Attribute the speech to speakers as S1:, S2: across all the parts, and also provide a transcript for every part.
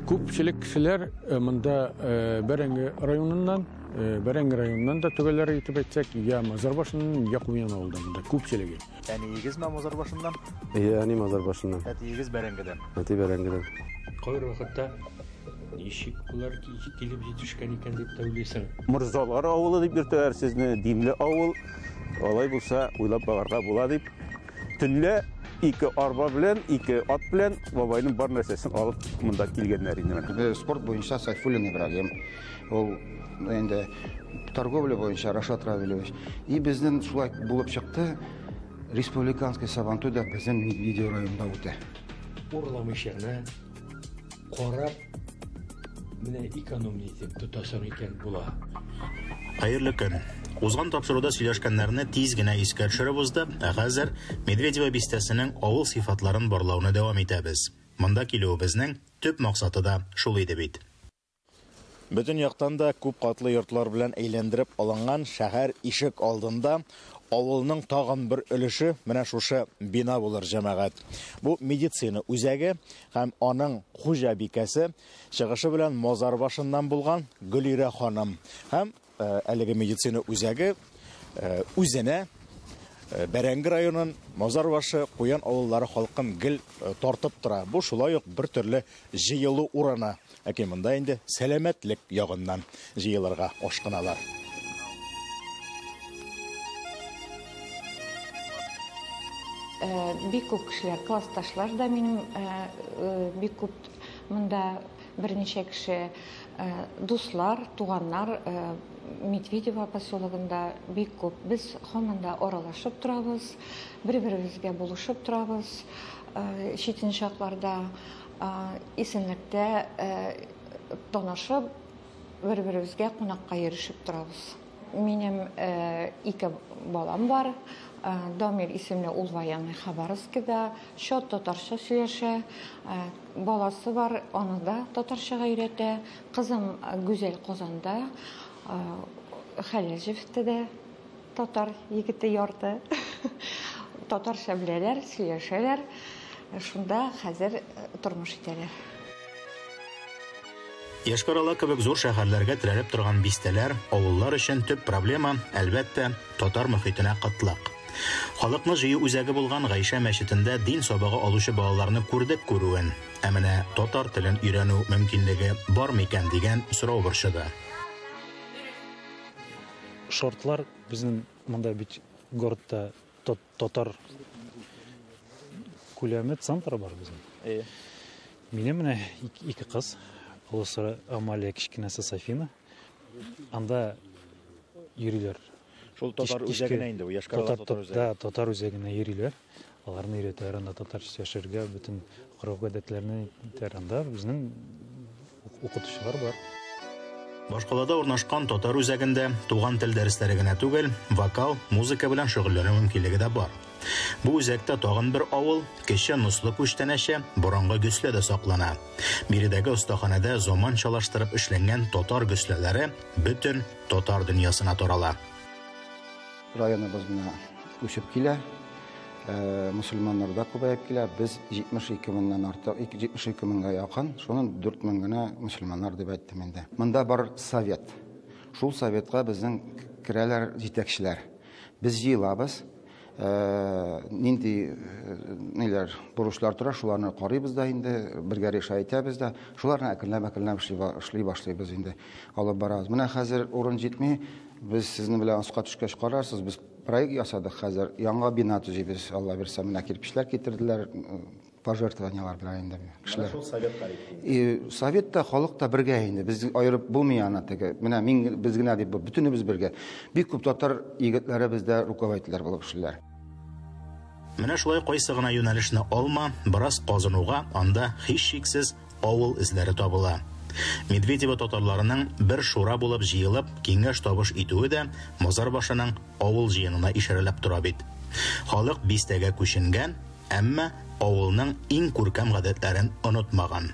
S1: Күпчелек кешеләр монда Бәрәңге районыннан, Бәрәңге районыннан да төгәлләрәк итеп әйтсәк, я Мазарбашыннан, я Куян авылдан монда күпчелеге.
S2: Әниегезме Мазарбашыннан?
S3: Әйе, әни Мазарбашыннан.
S2: Әтиегез Бәрәңгедән.
S3: Әти Бәрәңгедән.
S4: Кайбер вакытта ничек болар килеп җитешкән икән дип тә уйлыйсың.
S5: Морзалар авылы дип йөртәләр сезне, динле авыл. Алай булса, уйлап багарга була дип. Төнлә ике арба белән, ике ат белән бабайның бар нәрсәсен алып монда килгәннәр инде менә.
S6: Спорт буенча Сайфуллин Ибрагим, ул инде торговля буенча Рашат Равилевич. И безнең шулай булып чыкты, республиканский Сабантуй да безнең Медведево районында үтә.
S4: Урламыйча гына карап, менә экономия итеп тотасың икән була.
S7: Хәерле көн. Узган тапшыруда сөйләшкәннәрне тиз генә искә төшереп узды, ә хәзер Медведево бистәсенең авыл сыйфатларын барлауны дәвам итәбез. Монда килүебезнең төп максаты да шул иде бит.
S2: Бөтен яктан да күп катлы йортлар белән әйләндереп алынган шәһәр ишек алдында авылның тагын бер өлеше менә шушы бина булыр, җәмәгать. Бу медицина үзәге һәм аның хуҗабикәсе чыгышы белән Мазар башыннан булган Гөлирә ханым. Һәм әлеге медицина үзәге үзенә Бәрәңге районын, Мазар башы, Куян авыллары халкын гел тартып тора. Бу шулай ук бер төрле җыелу урыны. Ләкин монда инде сәламәтлек ягыннан җыелырга ашкыналар.
S8: Бик күп кешеләр, классташлар да минем, бик күп монда берничә кеше, дуслар, туганнар, Медведево поселогында бик күп. Без һаман да аралашып торабыз, бер-беребезгә булышып торабыз, читен чакларда, исәнлектә танышып, бер-беребезгә кунакка йөрешеп торабыз. Минем ике балам бар. Дамир исемле ул военный Хабаровскида, чат татарча сөйләшә, баласы бар, аны да татарчага өйрәтә. Кызым Гүзәл Казанда, Хәләл дә татар егете ярты. Татарча беләләр, сөйләшәләр. Шунда хәзер тормыш итәләр.
S7: Йошкар-Ола кебек зур шәһәрләргә терәлеп торган бистәләр, авыллар өчен төп проблема, әлбәттә, татар мөхитенә кытлык. Халыкны җыю үзәге булган Гайшә мәчетендә дин сабагы алучы балаларны күрдек күрүен. Ә менә татар телен өйрәнү мөмкинлеге бар микән дигән сорау борчыды.
S9: Шартлар безнең монда бит городта татар күләме центр бар безнең. Минем менә ике кыз, олысы Амалия, кечкенәсе Софина. Анда йөриләр.
S2: Шул татар үзәгенә инде, Йошкар-Ола татар үзәге.
S9: Да, татар үзәгенә йөриләр. Аларны өйрәтәләр, анда татарча сөйләшергә, бөтен гореф-гадәтләрне әйтәләр. Анда безнең укытучылар бар.
S7: Башкалада урнашкан татар үзәгендә туган тел дәресләре генә түгел, вокал, музыка белән шөгыльләнү мөмкинлеге дә бар. Бу үзәктә тагын бер авыл, Кече Нослы күчтәнәче, борынгы гөслә дә саклана. Биредәге остаханәдә заманчалаштырып эшләнгән татар гөсләләре бөтен татар дөньясына тарала.
S6: Районыбыз менә үсеп килә, мөселманнар да күбәеп килә. Без 72 меңнән артык, 72 меңгә якын, шуның 4 мең генә мөселманнар дип әйттем инде. Монда бар совет. Шул советка безнең керәләр җитәкчеләр. Без җыелабыз, нинди ниләр бурычлар тора, шуларны карыйбыз да инде, бергә реша итәбез дә, шуларны әкренләп-әкренләп эшли башлыйбыз инде, алып барабыз. Менә хәзер урын җитми, без сезнең белән аска төшкәч карарсыз, без проект ясадык хәзер, яңа бина төзибез, Алла бирсә, менә кирпечләр китерделәр, пожертвованиялар белән инде кешеләр.
S2: Шул совет бар икән.
S6: И совет та, халык та бергә инде, без аерып булмый аны теге. Менә мин без генә дип, бөтенебез бергә. Бик күп татар егетләре бездә руководительләр булып эшлиләр.
S7: Менә шулай кайсы гына юнәлешне алма, бераз казынуга анда һичшиксез авыл эзләре табыла. Медведево татарларының бер шура булып җыелып, киңәш табыш итүе дә Мазар башының авыл җыенына ишарәләп тора бит. Халык бистәгә күченгән, әмма авылның иң күркәм гадәтләрен онытмаган.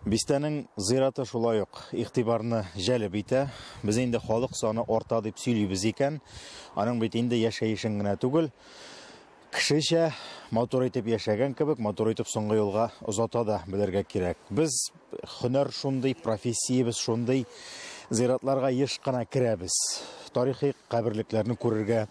S2: Бистәнең зираты шулай ук игътибарны җәлеп итә. Без инде халык саны арта дип сөйлибез икән, аның бит инде яшәешен генә түгел, Кешечә матур итеп яшәгән кебек, матур итеп соңгы юлга озата да белергә кирәк. Без һөнәр шундый, профессиябез шундый, зиратларга еш кына керәбез. Тарихи каберлекләрне күрергә,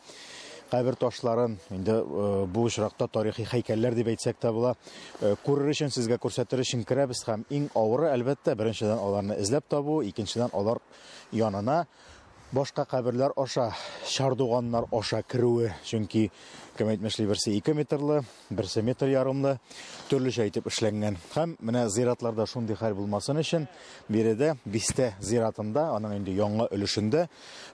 S2: кабер ташларын, инде э, бу очракта тарихи һәйкәлләр дип әйтсәк тә була, э, күрер өчен, сезгә күрсәтер өчен керәбез һәм иң авыры, әлбәттә, беренчедән аларны эзләп табу, икенчедән алар янына башка каберләр аша, чардуганнар аша керүе, чөнки кем әйтмешли, берсе 2 метрлы, берсе метр ярымлы, төрлечә итеп эшләнгән. Һәм менә зиратларда шундый хәл булмасын өчен биредә бистә зиратында, аның инде яңа өлешендә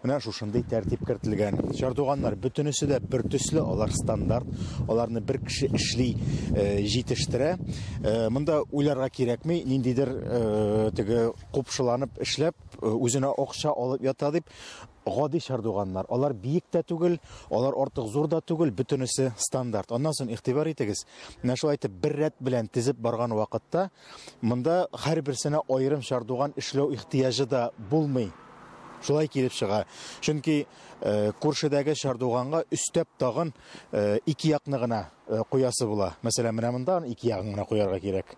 S2: менә шушындый тәртип кертелгән. Чардуганнар бөтенесе дә бер төсле, алар стандарт, аларны бер кеше эшли, э, җитештерә. Э, монда уйларга кирәкми, ниндидер э, теге купшыланып эшләп, Э, үзенә акча алып ята дип гади чардуганнар. Алар биек тә түгел, алар артык зур да түгел, бөтенесе стандарт. Аннан соң игътибар итегез, менә шулай итеп бер рәт белән тезеп барган вакытта монда һәрберсенә аерым чардуган эшләү ихтыяҗы да булмый. Шулай килеп чыга. Чөнки э, күршедәге чардуганга өстәп тагын э, ике якны гына э, куясы була. Мәсәлән, менә монда ике ягын гына куярга кирәк.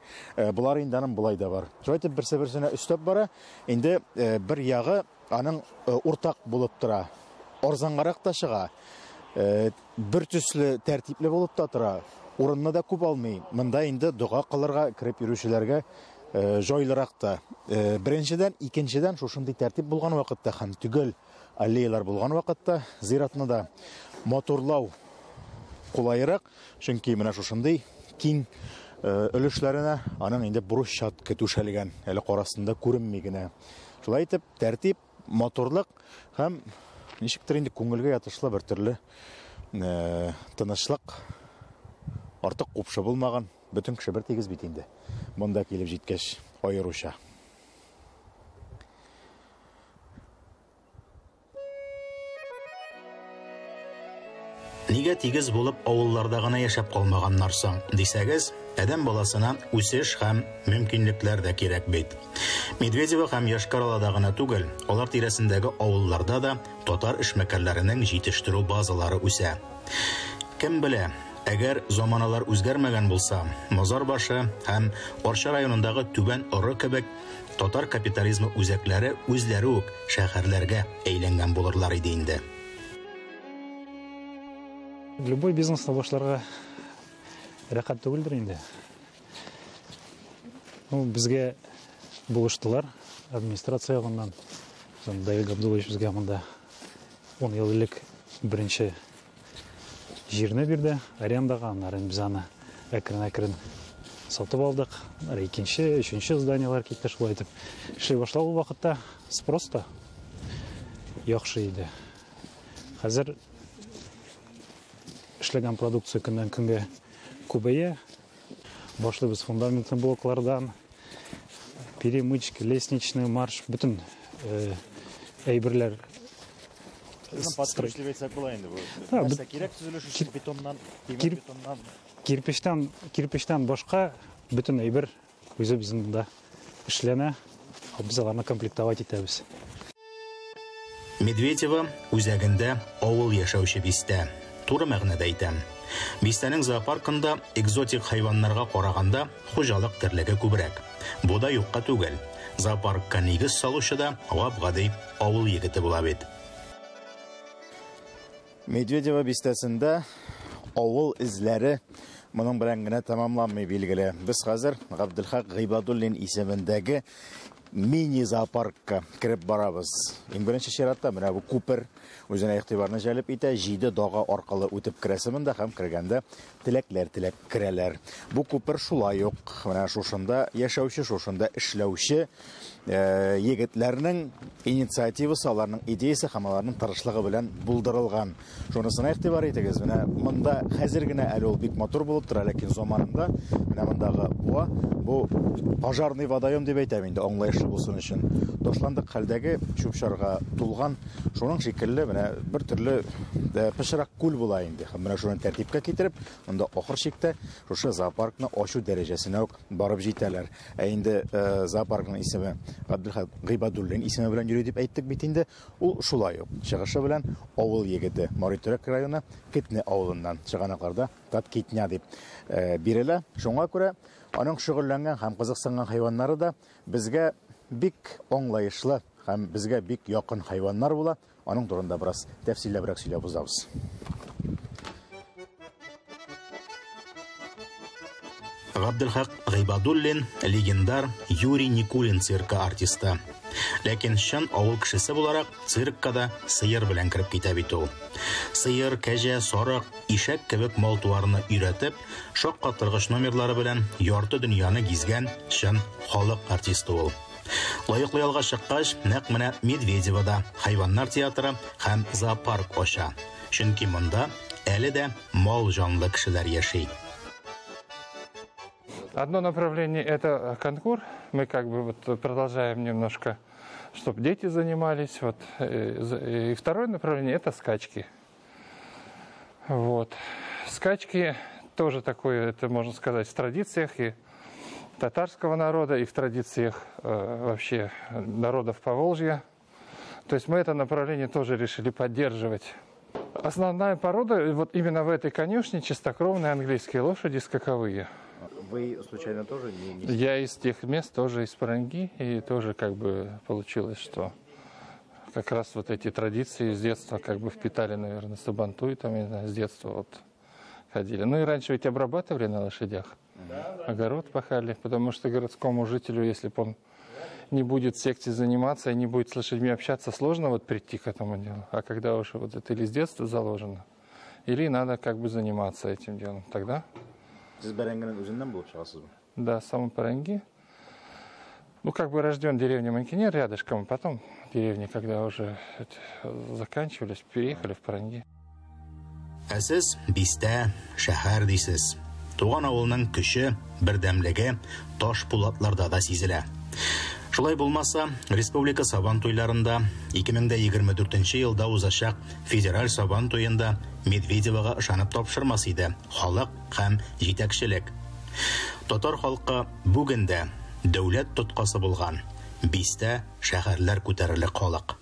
S2: Болар инде аның болай да бар. Шулай итеп берсе-берсенә өстәп бара. Инде бер ягы аның уртак булып тора. Арзангарак та чыга. Бер төсле тәртипле булып та тора. Урынны да күп алмый. Монда инде дога кылырга кереп йөрүчеләргә җайлырак та. Беренчедән, икенчедән, шушындый тәртип булган вакытта һәм төгәл аллеялар булган вакытта зиратны да матурлау кулайрак, чөнки менә шушындый киң өлешләренә аның инде брусчатка түшәлгән, әле карасында күренми генә. Шулай итеп, тәртип, матурлык һәм ничектер инде күңелгә ятышлы бер төрле тынычлык, артык купшы булмаган, бөтен кеше бер тигез бит инде. Монда килеп җиткәч, аеруча.
S7: Нигә тигез булып авылларда гына яшәп калмаганнар соң, дисәгез, адәм баласына үсеш һәм мөмкинлекләр дә кирәк бит. Медведево һәм Йошкар-Олада гына түгел, алар тирәсендәге авылларда да татар эшмәкәрләренең җитештерү базалары үсә. Кем белә, әгәр заманалар үзгәрмәгән булса, Мазар башы һәм Арча районындагы Түбән Оры кебек татар капитализмы үзәкләре үзләре үк шәһәрләргә әйләнгән булырлар иде инде.
S9: Любой бизнесны башларга рәхәт түгелдер инде. Ну, безгә булыштылар администрация ягыннан. Давид Габдуллович безгә монда 10 ел элек беренче җирне бирде арендага, аннары без аны әкрен-әкрен сатып алдык. Аннары икенче, өченче зданиелар китте шулай итеп. Эшли башлау ул вакытта спрос та яхшы иде. Хәзер эшләгән продукция көннән көнгә күбәя. Башлыйбыз фундаментный блоклардан, перемычка, лестничный марш, бөтен э, әйберләр.
S2: Под ключ дип әйтсәк була инде бу. Нәрсә кирәк төзелеш өчен бетоннан, тимер бетоннан.
S9: Кирпечтән, кирпечтән башка бөтен әйбер үзе безнең монда эшләнә. Без аларны комплектовать итәбез.
S7: Медведево үзәгендә авыл яшәүче бистә. Туры мәгънәдә әйтәм. Бистәнең зоопаркында экзотик хайваннарга караганда хуҗалык терлеге күбрәк. Бу да юкка түгел. Зоопаркка нигез салучы да гап-гади авыл егете була бит.
S2: Медведево бистәсендә авыл эзләре моның белән генә тәмамланмый билгеле. Без хәзер Габделхак Гыйбадуллин исемендәге мини-зоопаркка кереп барабыз. Иң беренче чиратта менә бу күпер үзенә игътибарны җәлеп итә. Җиде дага аркылы үтеп керәсе монда һәм кергәндә теләкләр теләп керәләр. Бу күпер шулай ук менә шушында яшәүче, шушында эшләүче э, егетләрнең инициативасы, аларның идеясе һәм аларның тырышлыгы белән булдырылган. Шунысына игътибар итегез, менә монда хәзер генә әле ул бик матур булып тора, ләкин заманында менә мондагы буа, бу пожарный водоем дип әйтәм инде, аңлаешлы булсын өчен ташландык хәлдәге чүп-чарга тулган, шуның шикелле менә бер төрле пычрак күл була инде. Һәм менә шуны тәртипкә китереп, монда ахыр чиктә шушы зоопаркны ачу дәрәҗәсенә үк барып җитәләр. Ә инде зоопаркның исеме Габделхак Гыйбадуллин исеме белән йөри дип әйттек бит инде. Ул шулай ук чыгышы белән авыл егете, Мари-Төрек районы Китне авылыннан, чыганакларда Таткитня дип бирелә. Шуңа күрә аның шөгыльләнгән һәм кызыксынган хайваннары да безгә бик аңлаешлы һәм безгә бик якын хайваннар була. Аның турында бераз тәфсилләбрәк сөйләп узабыз.
S7: Габделхак Гыйбадуллин легендар Юрий Никулин циркы артисты. Ләкин чын авыл кешесе буларак циркка да сыер белән кереп китә бит ул. Сыер, кәҗә, сарык, ишәк кебек мал-туарны өйрәтеп, шаккатыргыч номерлары белән ярты дөньяны гизгән чын халык артисты ул. Лаеклы ялга чыккач, нәкъ менә Медведевода хайваннар театры һәм зоопарк ача. Чөнки монда әле дә мал җанлы кешеләр яши.
S10: Одно направление — это конкур. Мы вот продолжаем немножко, чтоб дети занимались. Вот. И второе направление — это скачки. Вот. Скачки тоже такое, это можно сказать, в традициях и татарского народа, и в традициях вообще народов Поволжья. То есть мы это направление тоже решили поддерживать. Основная порода вот именно в этой конюшне чистокровные английские лошади скаковые.
S2: Вы случайно тоже не
S10: Я из тех мест, тоже из Паранги, и тоже получилось, что как раз вот эти традиции с детства впитали, наверное, сабантуй, я не знаю, с детства ходили. И раньше ведь обрабатывали на лошадях, огород пахали, потому что городскому жителю, если б он не будет в секте заниматься и не будет с лошадьми общаться, сложно прийти к этому делу. А когда уж это или с детства заложено, или надо заниматься этим делом, тогда...
S2: Сез Бәрәңгенең үзеннән булып чыгасызмы?
S10: Да, сам Паранги. Рожден в деревне Манькинер рядышком, а потом деревни, когда уже заканчивались, переехали в Паранги.
S7: Ә сез бистә, шәһәр дисез. Туган авылның көче, бердәмлеге таш пулатларда да сизелә. Шулай булмаса, республика Сабан туйларында ике мең дә егерме дүртенче елда узачак федераль Сабан туенда Медведевага ышанып тапшырмас иде халык һәм җитәкчелек. Татар халкы бүген дә дәүләт тоткасы булган бистә шәһәрләр күтәрерлек халык.